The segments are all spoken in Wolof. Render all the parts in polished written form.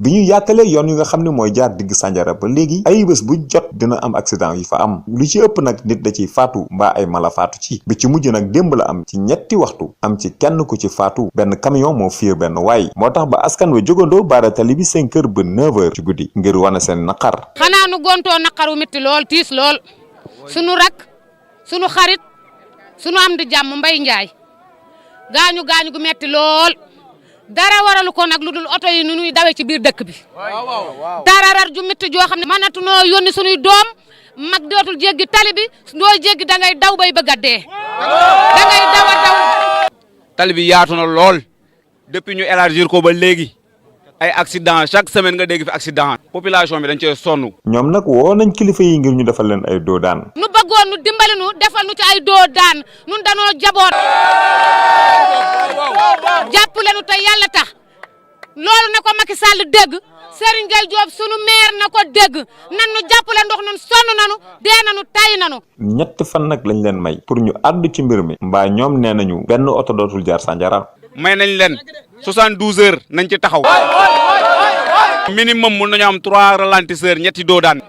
bi ñu yaatalee yoon yi nga xam ne mooy jaar digg Sandiara ba léegi ay bés bu jot dina am accident yi fa am lu ci ëpp nag nit da ciy faatu mbaa ay mala faatu ci bi ci mujj nag démb la am ci ñetti waxtu am ci kenn ku ci faatu benn camion moo fiir benn waay moo tax ba askan wa jógandoo baara tali bi 5 heures ba 9 heures ci guddi ngir wane seen naqar. xanaa nu gontoo naqaru métti lool tiis lool sunu rak sunu xarit sunu am di jàmm Mbay Njaay gaañu gu metti lool dara waralu ko nag lu dul oto yi nu ñuy dawe ci biir dëkk bi dararar ju métti joo xam ne mënatunoo yónni sunuy doom mag dootul jéggi tali bi doo jéggi da ngay daw bay bëgg a dee da ngay daw a daw. tali bi yaatu na lool depuis ñu élargir ko ba léegi ay accident chaque semaine nga dégg fi accident population bi dañ cee sonn. ñoom nag woo nañ kilifa yi ngir ñu defal leen ay doo daan. nu bëggoon nu dimbali nu defal nu ci ay doo daan nun danoo jaboot jàppale nu te yàlla tax loolu ne ko Macky Sall dégg Serigne Gueye Diop sunu maire na ko dégg nan nu jàppale ndox nun sonn nanu dee nanu tay nanu. ñetti fan nag lañ leen may pour ñu àddu ci mbir mi mbaa ñoom nee nañu benn oto dootul jaar Sandiara. may nañ leen 72 heures nañ ci taxaw minimum mun nañu am 3 ralentisseurs ñetti doo daan.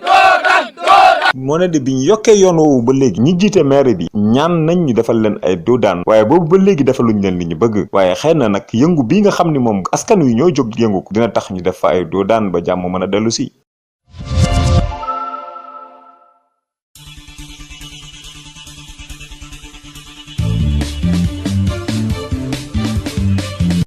moo ne de bi ñu yokkee yoon woowu ba léegi ñi jiite maire bi ñaan nañ ñu defal leen ay doo daan waaye boobu ba léegi defaluñ leen li ñu bëgg waaye xëy na nag yëngu bii nga xam ni moom askan wi ñoo jóg yëngu dina tax ñu def fa ay doo daan ba jàmm mën a dellu si.